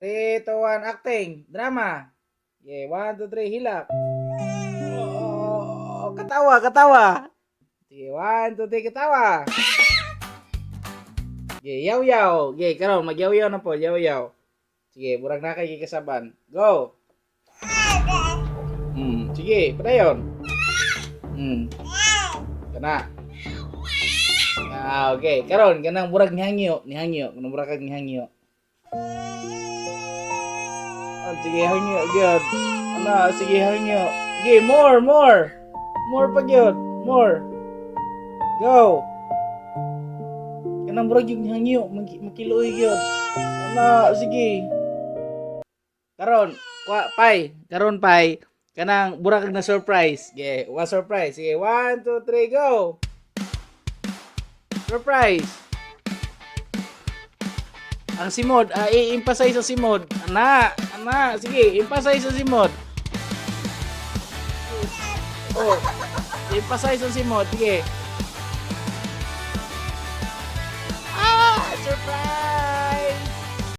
3, 2, 1, acting. Drama. Yeah, 1, 2, 3, hilak. Oh, katawa, katawa. Sige, 1, 2, 3, katawa. Sige, yaw yaw. Sige, karon magyaw-yaw na po, yaw yaw. Sige, murag na kay gikasaban. Go. Sige, padayon. Kana. Ah, okay. Karon kanang murag nihangyo, nihangyo, kanang murag kag nihangyo. Ah, sige, hangyo gyud. Ana, sige, hangyo. Sige, more, more. More pa gyud. More. Go. Kanang murag yung hangyo, makiluoy gyud. Ana, sige. Karon, kwa, pay, karon pay, kanang murag kag na surprise. Sige, one surprise. Sige, one, two, three, go. Surprise. Ang simod, ah, i-emphasize sa simod. Ana, ana, sige, emphasize sa simod. Oh, emphasize sa simod, sige. Ah, surprise!